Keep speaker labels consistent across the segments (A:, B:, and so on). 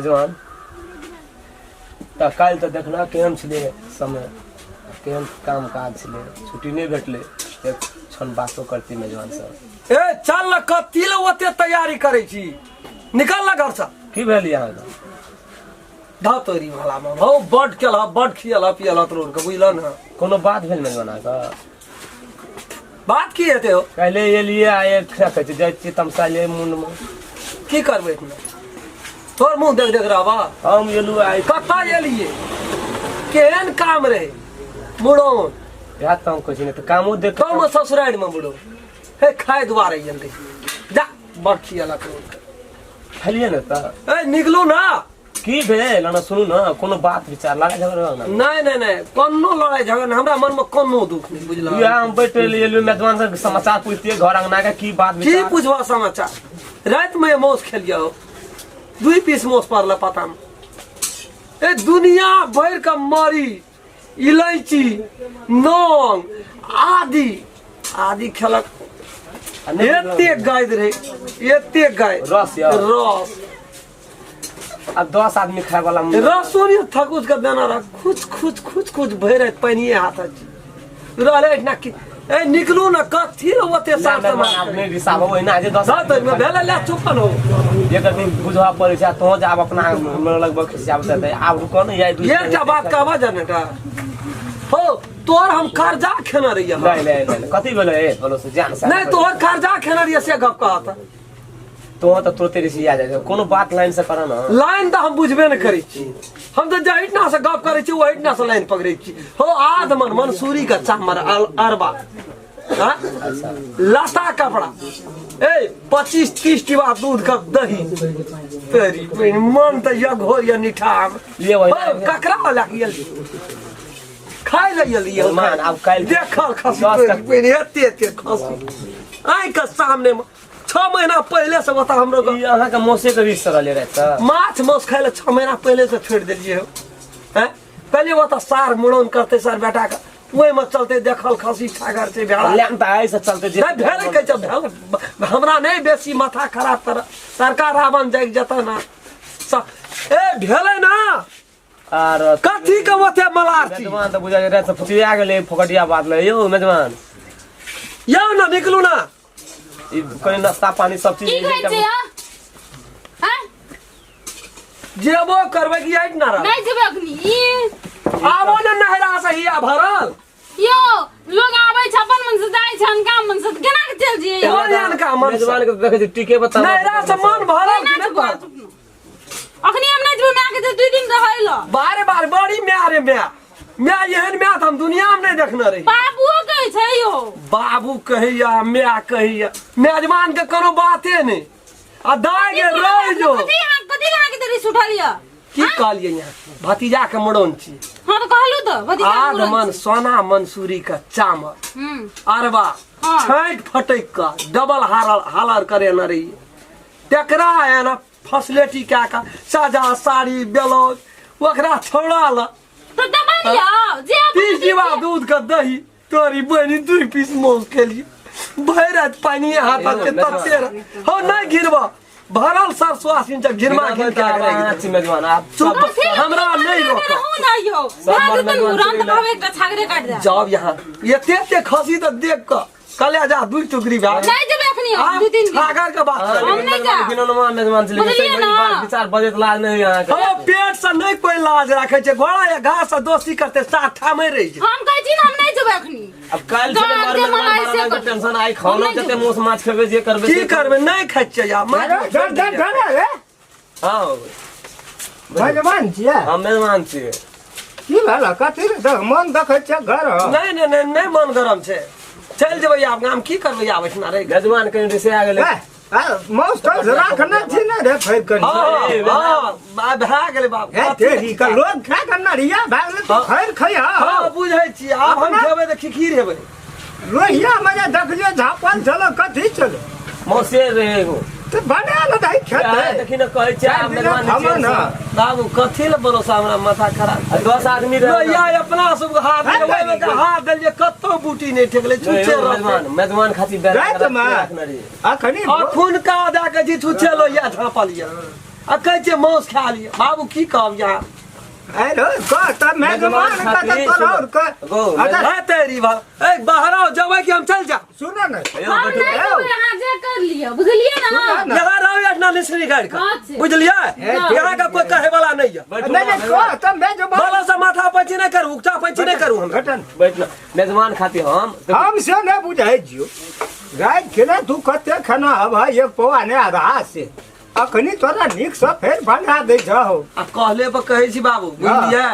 A: मेजबान तऽ काल्हि तऽ देखना केहन छलै समय, केहन काम काज छलै, छुट्टी नहि भेटलै एक क्षण बातो करती मेजबान सब।
B: ए चल न, कथी लए ओते तैयारी करै छी, निकल न घरसँ।
A: की भेल अहाँके?
B: धऽ तोरी भला में हौ, बड केलह, बड खियलह पियलह तोर के, बुझलह ने?
A: कोनो बात भेल मेजबान अहाँके?
B: बात की हेतै हो?
A: काल्हि एलियै आ एक कहै छै जाइ छियै तमसाइले मुंडमे।
B: की करबै एहिमे, तोर मुँह देख देख रहबा?
A: हम एलू आइ।
B: कतऽ एलियै, केहन काम रहै मुड़ौन?
A: इएह तऽ हम कहै छी ने तऽ कामो देख।
B: कम ससुरारिमे मुड़ौ हे खाय दुआरे एल रही, जा बड़ खियलक।
A: खेलियै ने तऽ।
B: ए निकलू ना।
A: की भेल ना, सुनू ना, कोनो बात विचार लड़ाई झगड़ा ना?
B: नहीं नहीं नहीं, कोनो लड़ाई झगड़ा नहीं, हमरा मन में कोनो दुख नहीं, बुझल?
A: इएह हम बैठ एलियै मेजबान से समाचार पूछतियै घर अंगना के की बात
B: की
A: विचार।
B: पूछबा समाचार? रात में मौस खेलिया हो, 2 पीस मौस पड़ल पता में। ए दुनिया भर के मरी इलायची नौंग आदि आदि खेलक।
A: आ नहि बुझलहुँ।
B: एते गाय रहे, एते गाय
A: रस यौ।
B: रस।
A: अब 10 आदमी खाए वाला
B: रसो नहीं थकुच के देना रह, खुच खुच खुच खुच भरि राति पानिए हाथ अछि रहले एहिठिना। की ए निकलू ना, कथी ल ओते साफ समाज
A: आदमी रिसाबो ओहिना जे 10
B: तऽ ओहिमे भेलै, ले चुपल हो।
A: एक आदमी बुझबा पड़ै छै, तोह जाब अपना हमरा लगभग खिसियाब तऽ आब रुको ने यार।
B: एकटा बात कहबा जाने का हो, तोहर हम कर्जा खेने रहियै।
A: नहीं नहीं नहीं, कथी भेलै? ए बोलो से जान से।
B: नहीं, तोहर कर्जा खेने रहियै से गप कहत।
A: तो तऽ तुरते रिसिया जाइ छै। कोनो बात लाइन से कर ना।
B: लाइन तऽ हम बुझबे नहि करै छी, हम तऽ जहिठना से गप करै छी ओहिठना से लाइन पकड़ै छी हो। आध मन मंसूरी के चामर अरबा, हाँ? लता कपड़ा, ए 25-30 टिबा दूध के दही, तेरी बहिन, मन तऽ या घोर या निठाम।
A: लिए वही।
B: हो, ककरा वाला के गेल खाय लए गेलियै?
A: मान, आब काल्हि
B: देखल खसी
A: दस
B: तोरी
A: तक।
B: बहिन, एते एते खसी आइ के सामने में 6 महीना पहले से बता हमरो
A: ई अहाँके मौसे के रिश्ता रहले राति तऽ
B: माछ मांस खाय ले 6 महीना पहले से छोड़ देलिए हो हैं। पहले वो तो सार मुड़न करते सार बेटा के ओहि में चलते देखल खसी छागर छै भेड़ा।
A: लेम तऽ आइ से चलते जे
B: नहि भेल कहै छै भेल, हमरा नहि बेसी माथा खराब कर, सरकार रावण जागि जेतै ना। ए भेलै ना।
A: आर
B: कथी के ओते मलार छी?
A: मेजबान तऽ बुझा राति से फुचिया गेलै फोकटिया बात ले यौ मेजबान।
B: यौ ना निकलू ना।
A: ई कनि नाश्ता पानी सब चीज
C: की कहै छै हँ? हँ?
B: जेबो करबै कि आइट ना रह?
C: नहि जेबै अखनी ई।
B: आबो ने नहरा से हिया भरल।
C: यौ लोग आबै छै अपन मन से, जाइ छै अनका मन से, केना के चलि जइयै?
B: कोन अनका मन से?
A: मेजबान के देखै छी टीके बता।
B: नहरा से मन भरल
C: केना
B: कि नहि
C: जेबै?
B: भरल?
C: अखनी हम नहि जेबै, माय के 2 दिन रहै ल।
B: बारे बार बड़ी माय रे माय, माय एहन माय तऽ हम दुनिया में नहीं देखने रही।
C: बाबुओ कहै छै यौ।
B: बाबू कहैया माय कहैया, मेजबान के कोनो बाते नहीं आ दाय के रह जो।
C: कथी अहाँ कथी अहाँ के देरी उठल यऽ?
B: की कहलियै यहाँ भतीजा के मुड़न छी।
C: हाँ तऽ कहलू तऽ भतीजा के
B: आध
C: मुड़न
B: मन
C: छी।
B: सोना मंसूरी के चामल अरबा
C: हाँ।
B: छाँटि फटकि कऽ डबल हारल हालर करे न रही, तकरा है ना फसलेटी कए कऽ साजा साड़ी ब्लाउज ओकरा छोड़ल।
C: तऽ दबाइ लिअ जे अपन
B: 30 डिब्बा दूध के दही, तोरी बहिनी 2 पीस मौस खेलिए भरि राति पानिए हाथ के तते रह। हो नहीं घिरबा भरल सरसो आसिन जब घिरमा घिर के आगे रहि गेल।
A: मेजबान आप
B: चुप,
C: कथी लए
B: हमरा नहीं रोक।
C: रहू ना यौ,
A: सब
C: भए
A: मर
C: जेतै
A: मेजबान
C: मुड़न तऽ
A: चलि
C: कहबै एकटा छागरे काटि दे।
B: जाओ यहाँ एते एते खसी तऽ देख कऽ कले जा 2 टुकड़ी भए गेल।
C: नहीं जेबै अखनी हम,
B: आब
C: 2-3 दिन।
B: छागर के बात
C: हम
B: करै।
C: नहि जायब।
A: बिना मेजबान छलै
C: बुझलियै ना?
A: बात विचार बजैत लाज नहि अहाँके।
B: हम पेट से नहीं कोई लाज राखे छै, घोड़ा या घास से दोस्ती करते साथ ठामे रहि छै।
C: हम कहै छी ने हम नहि जेबै अखनी।
A: अब काल्हि छलै
C: गाम
A: मर
C: जे
A: मेजबान
C: मनाइ से
A: बारह
C: करू।
A: टेंशन आइ
C: हम
A: खाना
C: नहि
A: जते
C: जेबै।
A: मांस माछ खेबै जे करबै
B: की
A: से
B: करबै, नहीं खाइ छियै यार, माछ
D: धर धर धर धर रे।
A: हाँ
D: मेजबान छियै?
A: हम मेजबान छियै।
D: की भेल कथी रे? देख मन देखै छियै घर।
B: नहीं नहीं नहीं नहीं, मन गरम छै, चलि जेबै आब गाम, की करबै आब एहिठिना रहि कऽ?
A: मेजबान कनि रिसिया गेलै।
D: मौस तौस राखने छी ने रे फेर कनि?
B: हाँ, हाँ, भए गेलै बाप।
D: हे तेरी का लोग खा के नरिया भए गेलै तऽ फेर खैहा।
B: हाँ बुझै छी, आब हम खेबै तऽ खिखीर हेबै।
D: लोहिया में जे देखलियै झापल छलो, कथी छलो?
A: मौसे रहे एगो।
D: तऽ बना ले दही खेतै।
A: देखी ने कहै छै आब
D: चारि दिना
A: मेजबान
D: थमो
A: नीचे
D: ना।
A: से।
B: बाबू कथी ले बोलो से हमरा माथा खराब।
A: आ 10 आदमी रहे।
B: लोहिया अपना सब हाथ
D: है
B: देबै, ओहिमे के हाथ देलियै कतौ बूटी नहि ठेकलै, छुच्छे
A: यौ,
B: रहतै।
A: मेजबान मेजबान खातिर बेरा
D: रातिमे?
A: राखने रहियै।
D: अखनी
B: अखुनका दए के जी छुच्छे लोहिया झाँपल यऽ। आ कहै छियै मांस खा लिअ बाबू की कहब यहाँ
D: अरे कह त मेजबान का त तोर और कह
A: गो,
D: अच्छा
B: है तेरी बा ए बाहर आओ जबै कि हम चल जा
D: सुन न
C: हम नहीं जेबै अहाँ जे कर लिअ बुझलियै ने
D: सुनऽ ने।
B: यहाँ रहो एतना निसरी गाड़ के
C: अच्छा।
B: बुझलियै यहाँ का कोई कहे वाला नहीं है
A: बैठू
D: नहीं नहीं कह त मेजबान
B: बाला से माथा पैची नहीं करू उकटा पैची नहीं करू हम
D: घटन
A: बैठ न मेजबान खातिर हम तऽ
D: हम से नहीं बुझै छियो राति खेना तू कते खाना हब एक पौआ ने आधा से अखनी तोरा नीक से फेर बना दै छहो
B: आ कहले पर कहै छी बाबू बुझलियै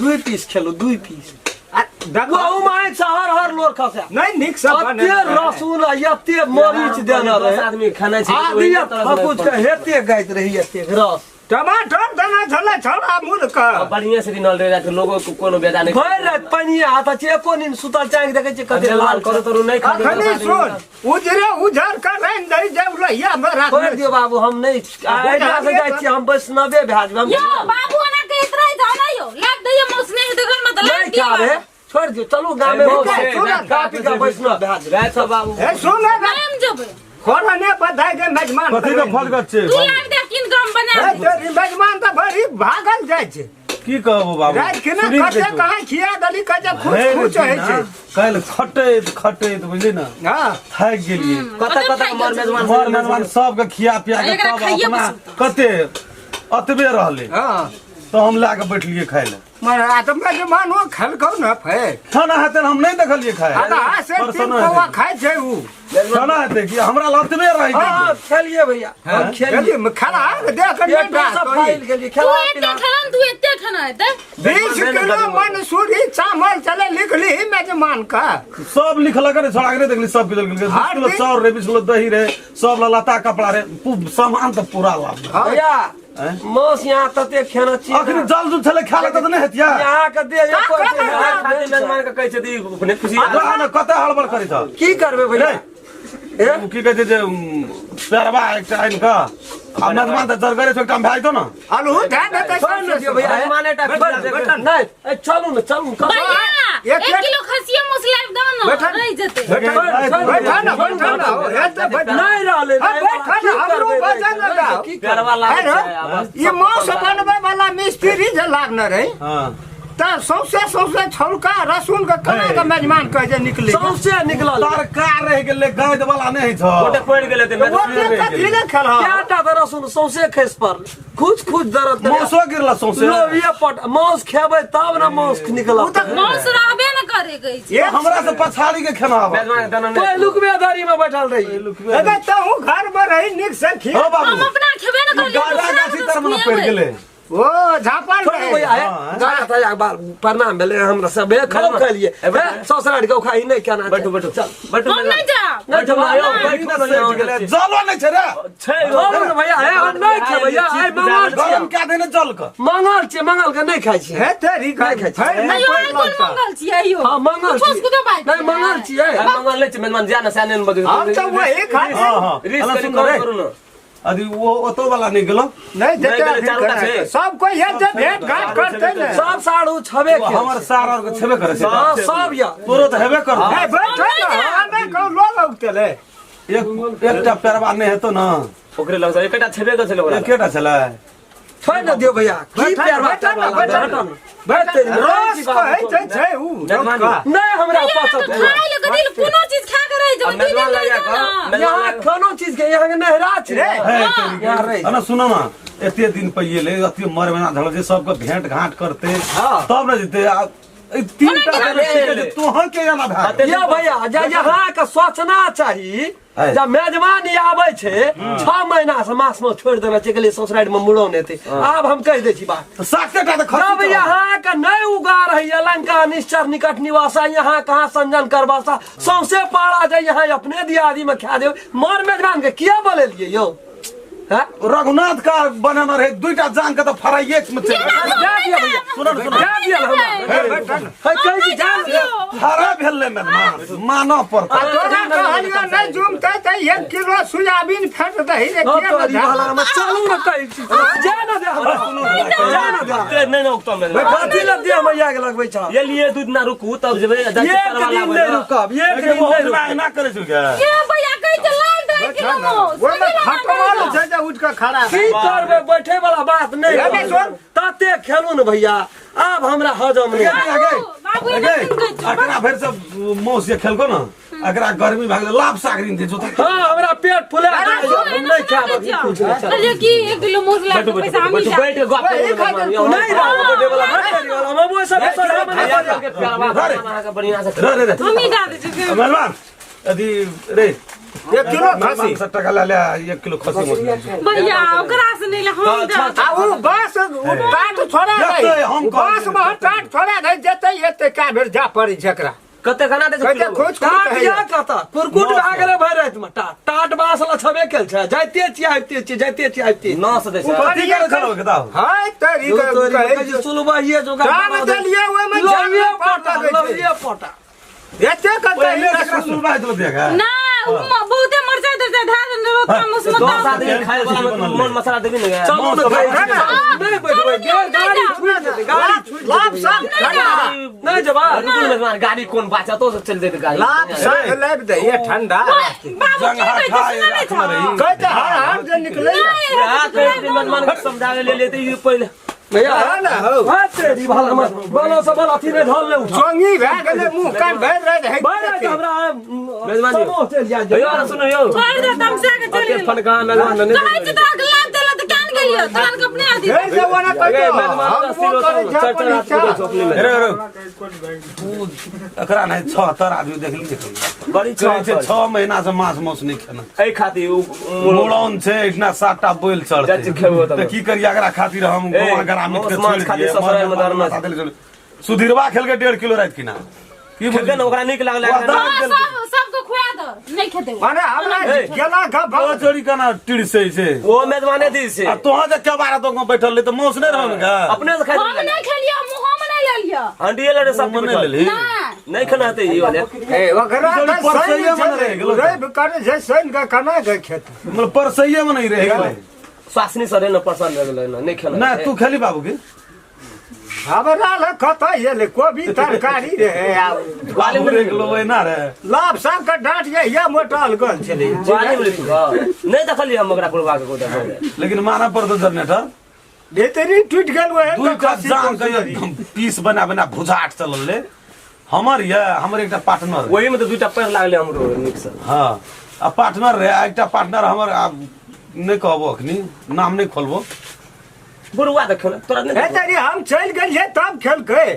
B: दुई पीस खेलो दुई पीस
D: आ देखो
B: गहूम आँखि से हर हर लोर खसे
D: नहीं नीक से बने
B: एते लहसुन आ एते मरीच देने
A: दस
B: रहे
A: आदमी खाना छै
B: आदि थकुच के हेते गाइत रही एते रस
D: टमाटर देना छलै छौड़ा मूल के
A: बढ़िया से दिनल रहे रात लोगो को कोनो बेजा नहीं
B: भरि राति पानिये हाथ छै एको नींद सुतल चाँकि देखै छियै कते
A: लाल
B: लाल
A: करो तोरू नहीं खा
D: अखनी सुन उजरे उजर के रंग दै जे उलैया में राख
B: छोड़ि दियौ बाबू हम नहि एहिठाम से जाइ छियै हम वैष्णवे भए जेबै हम
C: यौ बाबू ओना कहैत रहै छै ने यौ लाभ दैयौ मौस नहि हेतै घरमे तऽ लाभ
B: नहि
C: दियौ
B: खाबे छोड़ि दियौ चलू गामे
D: ठीक है, सुनऽ।
B: खा पी कऽ वैष्णव भए जेबै
A: रात बाबू
D: हे सुन
C: नहि हम जेबै
D: खोरने बधाई के मेजमान
E: कथी के फल गछ छै
C: तू लाभ दे किन कऽ हम बना
D: हे
C: देब
D: तेरी मेजमान तऽ बड़ी भागल जाइ छै
E: की कहबो बाबू
D: राति के
E: सुनी
D: कते
E: देखो।
D: कहाँ खिया देली कते खुश
E: भरि
D: खुश होइ
E: दिना
D: छै
E: काल्हि खटैत खटैत बुझली ने
D: हँ
E: थाकि गेलियै
A: कतऽ कतऽ मर मेजबान
E: मर मेजबान सबके खिया पिया के
C: एकरा
E: तब
C: खाइए
E: अपना
C: बस।
E: कते अतबे रहलै
D: हँ
E: तऽ हम लए कऽ बैठलियै खाय लए
D: मगर आ तऽ मेजबानो खेलकौ ने फेर
E: खाना हेतै हम नहि देखलियै खाय
D: आधा से तीन
E: परसनो
D: पौआ
E: हेतै।
D: खाइ छै उ
E: खाना हेतै कि हमरा लतबे रहै
B: हाँ खेलिए भैया हम खेलिए
D: खेलिए खाना देख के
B: पेटो
D: नहीं
B: सब फैल गेलिए
C: तू
B: खेला
C: एते
B: पिला
C: खेलन तू एते खाना हेतै
D: 20 किलो मंसूरी चावल चले लिखली मेजमान का
E: सब लिखलक रे छोड़ा के नहीं देखली सब किलो 20
D: हर
E: किलो
D: दिन-
E: चाउर रे 20 किलो दही रे सब ला लत्ता कपड़ा रे सामान तऽ पूरा लाभ
B: भैया
E: आँय?
B: मांस यहाँ तते खेना छी
E: अखन जल जुल छलै खा लेतै तऽ नहि हेतिया
B: यहाँ के दे एको
D: का
B: देह
A: खातिर मेजबान के कहै छै तऽ ई अपने खुशी
E: रह ने कते हड़बड़ करै छ
B: की करबै भैया
E: रे
B: ए
E: ओ की कहै छै जे पेरवा एकटा आनि कऽ आ मेजबान तऽ जरगरे छै एकटा भए जेतौ ने
D: आलू धए देतै
B: छोड़ ने दियौ भैया
A: मेजबाने टा
B: बैठल, बैठल, नहि ए, चलू ने चलू कतऽ?
C: भैया
D: एक-
C: एक किलो खसियो मांस लाइब दो न
D: बैठल।
C: रहि जेतै
D: बैठल न बैठल न हे तऽ बैठल
B: नहि रहलै
D: हाँ, बैठल
B: की
D: हमरो
B: करबै
D: बचल
B: रे?
D: लगाओ।
B: की करबै?
A: पेरवा लागै
D: है
A: छै आ बस
D: ई मांस बनबै वाला मिस्त्री जे लागने रहे
E: हँ
D: तऽ सौंसे सौंसे छौलका रसून के केना के मेजमान कहे जे निकले
B: सौंसे निकलल
E: तरकार रहि गेलै गाँद वाला नहि होइ छौ
A: गोटे पड़ि गेलै तऽ मेजबान
D: ओते कथी ले खेलह
B: कएटा तऽ रसून सौंसे खसि पड़ल खुद खुद दर्द
E: मौसो गिरला सौंसे
B: लोभिये पट मांस खेबै तब ने मांस निकलत
C: मांस रहबे न करे गई छै
D: एक
E: हमरा से पछाड़ी के खेना आबऽ
A: मेजबान के दाना नहि
B: पहिलुक बेदारी में बैठल रही
D: अरे तहूँ घर में रही नीक से खिया
E: हो बाबू
C: हम अपना खेबे न करलियै
E: गाड़ा
C: दूसरा
E: गाछी
C: के
E: तर में
C: तऽ
E: पड़ि गेलै
D: ओ झापल
B: छोड़ू
D: रहे
B: भैया हे गाड़ा ताजा बाल प्रणाम भेलै हमरा सब हे खाओ खेलिए हे ससुराल के खाई नहि केना
A: बैठू बैठू
B: चल
A: बैठू
C: हम नहि जायब
B: नहि
A: बैठू
B: जब
A: यौ, बैठू ने यौ,
E: गेलै जलो नहि छै रे
A: छै
B: छोड़ू ने भैया हे हम नहि खेबै भैया आइ मंगल छियै
E: गरम कए देने जल के
B: मंगल छियै मंगल के नहि खाइ छियै
D: हे तेरी
B: नहि खाइ छियै।
D: फेर नहि
C: अयो आइ
D: पड़लौ
C: कोन
D: तऽ।
C: मंगल छियै अयो
B: हाँ मंगल
C: कुछो
B: छियै
C: कुछो बात
B: नहि मंगल छियै
A: आइ मंगल नहि छै मेजबान जा ने सएह नहि बजै
D: हम तऽ वही खाइ
E: हँ हँ
A: रिस्क
E: अना
A: कनि
E: सुन
A: कम
E: रे
A: करू ने
E: अथी ओ ओतो वाला नहि गेलो
D: नहि
A: नहि
D: जेतै
A: गेलै, चारू टा छै।
D: सब कोई हेतै भेंट घाट करतै ने
B: सब साढ़ू छबे के
E: हमर सार और के छेबे करे छै
B: हाँ सब या
E: तोरो तऽ हेबे करतौ
D: हे बैठल ने हमे कहू लोग औतले
E: एक एकटा पेरवा नहि हेतौ ने
A: ओकरे लग एकेटा छेबे कर छलै ओकरा लग।
E: एकेटा छलै
B: छोड़ ने दियौ भैया की
D: बैठल,
B: प्यार
D: बैठल ने, बैठल ने।
B: बैठल
D: रस कहै छै छै उ
A: मेजबान
B: नहि हमरा
C: भैया
B: पसंद
C: तऽ खाइ लए कथी लए कोनो चीज खा के रहि जेबै
A: आ
C: दुई दिन
A: मेजबान
C: रहि
A: लगा
C: जाउ
A: कऽ
C: ने
B: यहाँ
A: मेजबान
B: कोनो चीज के यहाँ के नहरा छै
D: रे।
E: हे तेरी
B: यहाँ रहि
E: अना सुन न एते दिन पर एलै एते मर महीना धरल छै सबके भेंट घाट करते तब ने जेतै आ ई तीन टा
A: ओना
E: ठीक छै तोहर के एना भए गेल?
B: ये भैया जा यहाँ के सोचना चाही
E: है।
B: जब मेजबान ई आबै छै 6 महीना से मास में छोड़ि देने छै गेलियै ससुरारि में मुड़न हेतै आब हम कहि दै छी बात
E: तऽ साते टा तऽ खर्च
B: जब यहाँ के नहीं उगा रही है लंका निश्चर निकट निवासा यहाँ कहाँ संजन करवासा सौंसे पारा जाय यहाँ अपने दियादी में खा देब मर मेजबान के किया बोलेलिए यौ हैं?
E: रघुनाथ का बनेने रहे दुईटा जांग के तऽ फराइए में चलि गेल।
B: जा दिया भैया
E: सुन न, सुन
B: जा दिया हमरा है कहि छी जा दिया
E: खरा भेल मेजबान मानऽ पड़तै
D: तोरा कहलियो नहि जुमतै तऽ 1 किलो सोयाबीन फेट दही रे
B: हाँ
D: के
B: तो अरी
D: बता?
B: भला हम चलू ना कहि छी जा ना दे हमरा जा ना दे
A: ते नहि ने उगतौ मेजबान
B: कथी लग दे हम आग लगबै छ
A: ये लिए दूध ना रुकू तब जेबै
B: एक दिन नहीं रुकब एक दिन नहीं रुकब
E: एना करै छौ के
C: के भैया कहै छै लाल दे किलो माउस
D: ओहिमे खटमल छै जे उठि कऽ खड़ा
B: की करबै बैठे वाला बात नहि
D: अरे सुन।
B: तते खेलू ने भैया आब हमरा हजम नहि
C: बाबू बाबू एना किन कहै छौ?
E: एकरा भरि सब मौस जे खेलको न एकरा गर्मी भए गेलै लाभ सागरिन दे जोता
B: हाँ हमरा पेट फुला
C: बाबू,
B: गेल हम
C: एना
B: नहि
C: केना
B: खायब
C: कहै
B: अभी
C: छौ?
B: कुछ नहि चल।
C: कहलियै कि 1 किलो माउस ला
A: बैठू
C: के
A: बैठू
C: पैसा हमही
A: बैठू
C: दए
A: बैठ के गप
D: ओहि
A: करू
D: खातिर
A: मेजबान, यौ।
B: नहीं रहब बैठे वाला भात करी वाला हम ओइ सब सर हम नहीं
A: भैया सबके प्यारवा
E: रे।
A: अहाँके बढ़िआँ से
E: रे रे रे
C: हमही दए दै छियै
E: मेहमान अथी रे
D: 1 किलो खसी
E: 70 टका ला ले 1 किलो खसी मौस ले
C: भैया ओकरा से नहीं ले हम दए
D: आ उ बाँस उ टाट छोड़ा
E: जते
D: नहीं
E: हम
D: उ बाँस
E: कहलियै।
D: में टाट छोड़ा नहीं जते एते का बेर जा पड़ी छै एकरा
A: कते खाना दै छै
D: कहते
A: किलो?
D: खोज खोज
B: टाट
D: कहैया।
B: या कता कुरकुट भए गेलै भरि राति में टाट टाट बाँस ला छबे केल छै जाइते छी आबिते छी जाइते छी आबिते छी।
A: 900 दै छै
E: कथी करै छलौ बताउ
D: हाय तरी
B: दू तोरी
D: कहै
B: कहै छै, सुलबहिये जोगाड़
D: टाट
B: बना दे।
D: देलियै ओहिमे जान
B: लौहिये
D: पाट
B: पटा
D: लगै छै
B: लौहिये पटा
D: एते कते
E: पहिले एकरा सुलबा हेतौ देखा
C: ना उ बहुते मरचाइ दे धए देने रहो ओकरा मुँह
A: दस
C: मे
A: आदमी खाय वाला में तू मन मसाला देबी ने गे।
B: चलू ने खाइ छी। नहि बैठबै गेल गाड़ी छुटि जेतै गाड़ी छुटि
D: लाभ साग ठंडा
B: नहि जेबा
A: रुकू ने मेजबान, गाड़ी कोन बाचतो से चलि जेतै गाड़ी
D: लाभ साग लाबि दे ये ठंडा
C: बाबू की कहै छै सुनै नहि छौ
D: कहते हर हर जे निकले
A: यहाँ कहै छै मेजबान के समझावे ले लेते ई पहिले
B: भैया
D: हाँ ना, हौ।
B: हाँ तेरी भला हमर बलो से बल अथी नहि धल ले उठा
D: चोंगी भए गेलै मुँह कान भरि रहै
B: भरि राति हमरा
A: मेजबान जी।
B: समोह चलि जाय
A: यौ अरे सुनू यौ
C: छोड़ि दे तमसा के चलि
A: अते
C: गेल
A: फनका मेजबान ने
C: कहै छै तोरा के लाभ देला तऽ केहन गेलियो तोरा के अपने आदि
D: फेर से ओना कहते
A: मेजबान
D: हम
A: अस्सी
D: करै
A: रोज
D: छै
A: चार
D: अपन
A: चार
D: इच्छा
A: हाथ अपने में
E: रे रे तू एकरा नहि 76 आदमी देखली देखली
A: बड़ी
E: कहै छै
A: छह
E: 6 महीना से मांस मौस नहि खेना
A: एहि खातिर उ
E: मुड़न छै एहिठिना 7टा बोल चढ़तै
A: जाइ छी खेबो तब।
E: तऽ की करियै एकरा खातिर हम
A: ए,
E: गोवा ग्रामीण के
A: मौस मांस
E: छोड़ि
A: खातिर
E: दियै
A: ससुराल में धरना
E: माथा देले छोड़ि सुधीरवा खेलकै 1.5 किलो राति किना की
A: खेलकै ने ओकरा नीक लागलै
E: वाह,
C: हाँ, सब सबके खुआ दो नहीं खेते
D: माने हमरा
A: ए।
D: गेला का
E: ओ चोरी केना टिड़सै छै
A: ओ मेजबाने दी से
E: आ तोहाँ जे केबारा तो बैठल रही तऽ मौस नहि रहल का
A: अपने से खाइ
C: हम नहीं खेलियो मुंह में नहीं ले लियो
A: हंडिये लड़े सब
E: मुँहमे नहि लेलही
C: ना
A: नहीं खेना हेतै ई वाले
D: ए ओकरा
E: चोरी
D: तऽ
E: परसैये
D: शनि
E: मे रहि
D: छै
E: गेलौ।
D: रवि करै छै शनि के केना के खेतै
E: मतलब परसैये मे नहि रहि गेलै
A: स्वासनी सर ने पसंद रह गेलै ने नहीं खेना
E: नहि तू खेली बाबू के
D: हमरा लग कतऽ एलै कोबी तरकारी रहै आब
A: बाली
E: बाबू रहि गेलौ ओहिना रे
D: लाभ साग के डाँट ये ये मोटल गल छलै
A: बाली बोले तू नहीं देखलियै हम ओकरा बुढ़वा के गोदा
E: लेकिन मानऽ पड़तौ जनरेटर
D: भीतरी टूटि गेल ओहे
E: दुईटा जान के एकदम पीस बना बना भुजाट चलल ले हमर ये हमर एकटा पार्टनर
A: ओही में तऽ दूटा पैर लागलै हमरो नीक से
E: हाँ आ पार्टनर रहे आ एकटा पार्टनर हमर आब नहि कहबो अखनी नाम नहि खोलबो
A: बुढ़वा देखियौ ने तोरा
D: हे
A: नहि
D: तरी हम चलि गेलियै तब खेलकै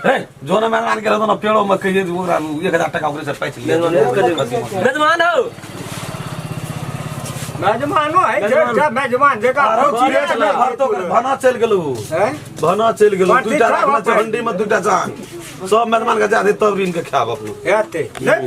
E: हे जो ने मेहमान के रहतो ना पेड़ो में कहिए ओकरा 1000 टका ओकरे से पैच लिया
A: मेजबान हो
D: मेजबानो है जे जे मेजबान जका
E: भना चलि गेलौ
D: हैं
E: भना चलि गेलौ
D: बाटी
E: दुईटा
D: खाउ
E: राखने छै
D: अपन।
E: हंडी में दुईटा जान सब मेहमान के जा दे तब ऋण के खायब अपनो
D: एते नहि।